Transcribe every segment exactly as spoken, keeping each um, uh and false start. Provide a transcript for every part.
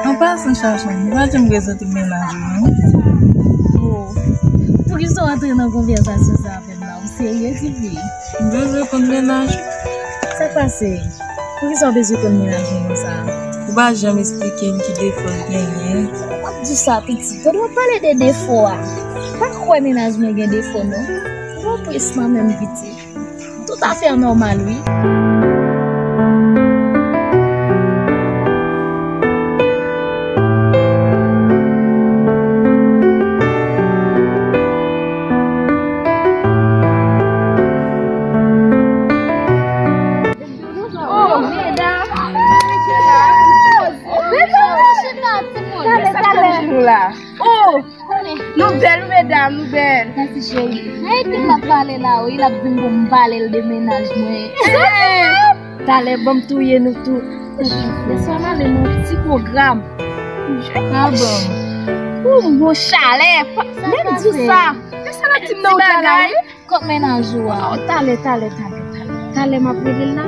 An pasan, Chachon, ou pa janm prezante m mennaj ou, non. Oh. Poukisa w antre nan konvèsasyon sa avè m la? Ou serye, tifi? M bezwen konn mennaj ou. Sa k pase? Poukisa w bezwen konn mennaj mwen konsa? Ou pa janm esplike m ki defo l genyen. W ap di sa, pitit. Pandan w ap pale de defo a, pa kwè mennaj mwen gen defo, non. Ou pran prens nan men m, pitit. Toutafè nòmal, wi. Oh, medam. Medam, chita, timoun. Talè, talè. Oh, nou bèl, medam, nou bèl. Mèsi, cheri. Hey, tout l ap pale la, wi, l ap vin pou m pale l de mennaj mwen. Talè, ban m touye nou tou. Mesye, m ale nan ti pwogram. Ah bon. Ou bon chalè. Lè m di w sa. Men sa l ap di m nan wout la, la, wi. Kot mennaj ou a? Oh, talè, talè, talè, talè. Talè m ap rele l la.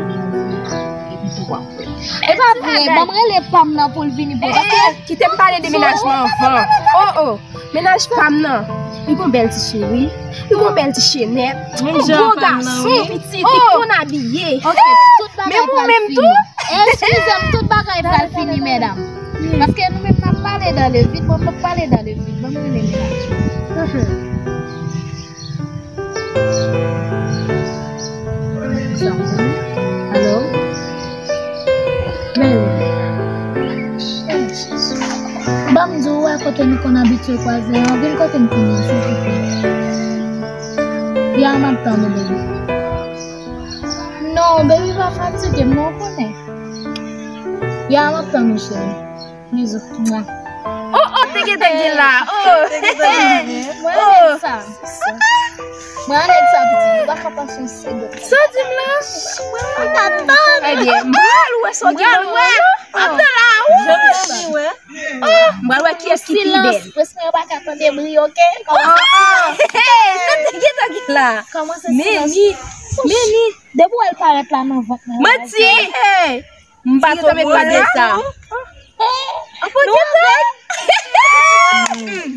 Epi tou w ap wè. E pa vre, ban m rele pa m nan pou l vini pou. Eh, kite m pale de mennaj mwen anvan. Oh, oh. Mennaj pa m nan. Li gon bèl ti cheri. Li gon bèl ti chenèt. Li gon gason, pitit. Li konn abiye. Ok, tout bagay pral fini. Eskize m, tout bagay pral fini, medam. Paske nou menm n ap pale dans le vide, bon, m ap pale dans le vide. Ban m rele mennaj mwen. Alo? Bèl. Ban m di w, wè kote nou konn abitye kwaze an, vin kote m kounye a, silvouplè. Ya, m ap tann ou, baby. Non, baby, pa fatige m, non, ou konnen. Ya, m ap tann ou, cheri. Bizou. Mwa. Oh, oh, te gentan gen la. Oh. Mwen renmen sa. Mwen renmen sa, pitit. Ou pa ka pase yon segonn. Sa di m la? Mwen pa ka tann. Ebyen, m pral wè sa w gen nan men w. Ann la, wi. M pral wè kiyès ki pi bèl. Silans, prens mwen yo pa ka tande bri, ok? Oh, oh. Hey, sa te gentan gen la. Kòman se silans? Meni, meni. Depi w wè l parèt la nan vant mwen. Manti. Hey. M pa twò mande sa.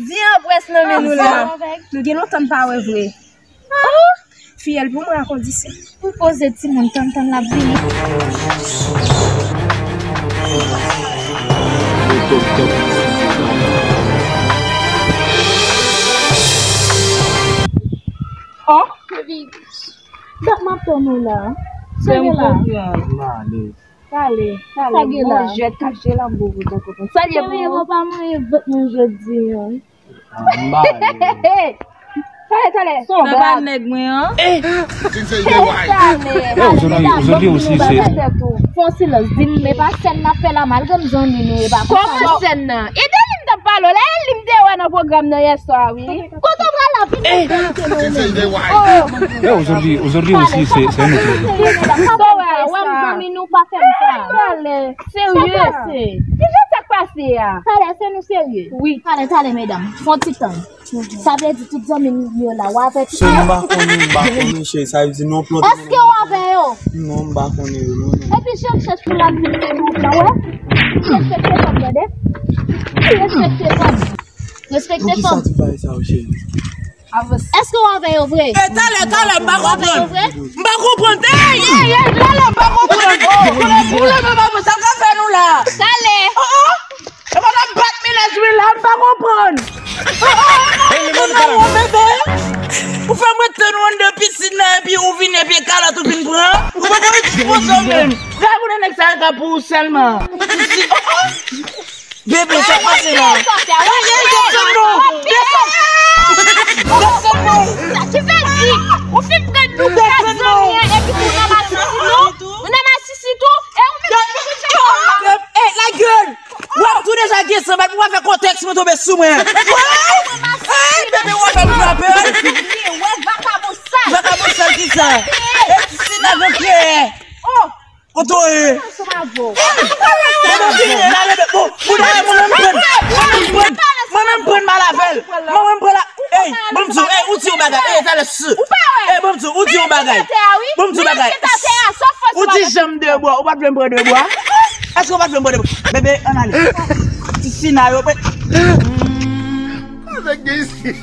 Di an près nan men nou la. Nou gen lontan n pa wè vre. Oh, fiyèl pou mwen a kondisyon. Pou poze timoun, tann tann l ap vini. Oh, baby. Dat m ap tann ou la. Sa gen la? Talè, talè, sa gen la? Bon, jwèt kache la, m pou kontan kontan. Sa gen pou ou? Mwen pa manyen vant mwen jodi a. Talè, talè. Sa pa nèg mwen an. Eh, talè. Eh, ozodwi, ozodwi osi se. Fè yon silans, di m, e pa sèn n ap fè la, malgre m zanmi nou, e pa konsa. Kòman sèn nan? E de li m t ap pale w la, e li m te wè nan pwogram nan yèswa, wi. Kote w pral la, vin nan verite nan ou menm. Oh. Eh, ozodwi, ozodwi osi se, se nou. Sa w wè, wè m zanmi nou, pa fè m sa. Talè, serye. Kijan sa k pase a? Talè, se nou serye. Wi. Talè, talè, medam. Fè yon ti tann. Sa vle di tout zanmi m yo la, w avè tout. Cheri, m pa konnen, m pa konnen, cheri. Sa vle di nou plante. Èske w avè yo? Non, m pa konnen yo, non, non. Epi jan m chèche pou l ap vin fè nou sa, wè? Respekte fanm, tande? Respekte fanm. Respekte fanm. Poukisa ti bagay sa yo, cheri? Èske w avè yo vre? E talè, talè, m pa konprann. M pa konprann. Ey, ey, ey, talè, m pa konprann. Oh, oh, oh, oh, oh, sa ka fè nou la? Talè. Oh, oh. E pa m ap bat mennaj mwen la, m pa konprann. Ou fè mwen tann ou anndan pisin nan, epi ou vin, epi kalòt ou vin pran. Ou pa ka ekspoze w menm. Gade kote nèg sa yo ka pou ou sèlman. Bebe, sa pase la? Desann non. Desann. Desann non. Sa ki vle di, ou fin pran nou kat zanmi an, epi pou nan masisi tou, ou nan masisi tou, e ou fin pran nou. Ey, la gueule! Wap tou deja gen san bat pou w fè kontèks mwen tonbe sou mwen. Ey, bebe, w ap fè m frape. Wè vakabon sal. Vakabon sal ki sa? E ti sinav anklè. Oh. Kote w ye? Bebe, vini la, bebe. Bon, pou dayè, mwen menm pran. Mwen menm pran. Mwen menm pran mal avè l. Mwen menm pran la. Ey, bon, m di w, ey, ou di yon bagay. Ey, talè, si. Ey, bon, m di w, ou di yon bagay. Bon, m di w bagay. Ou di janm de bwa, ou pa t vle m pran de bwa? Èske ou pa t vle m pran de bwa? Bebe, ann ale. Tina yo, mwen. Sa k gen isit?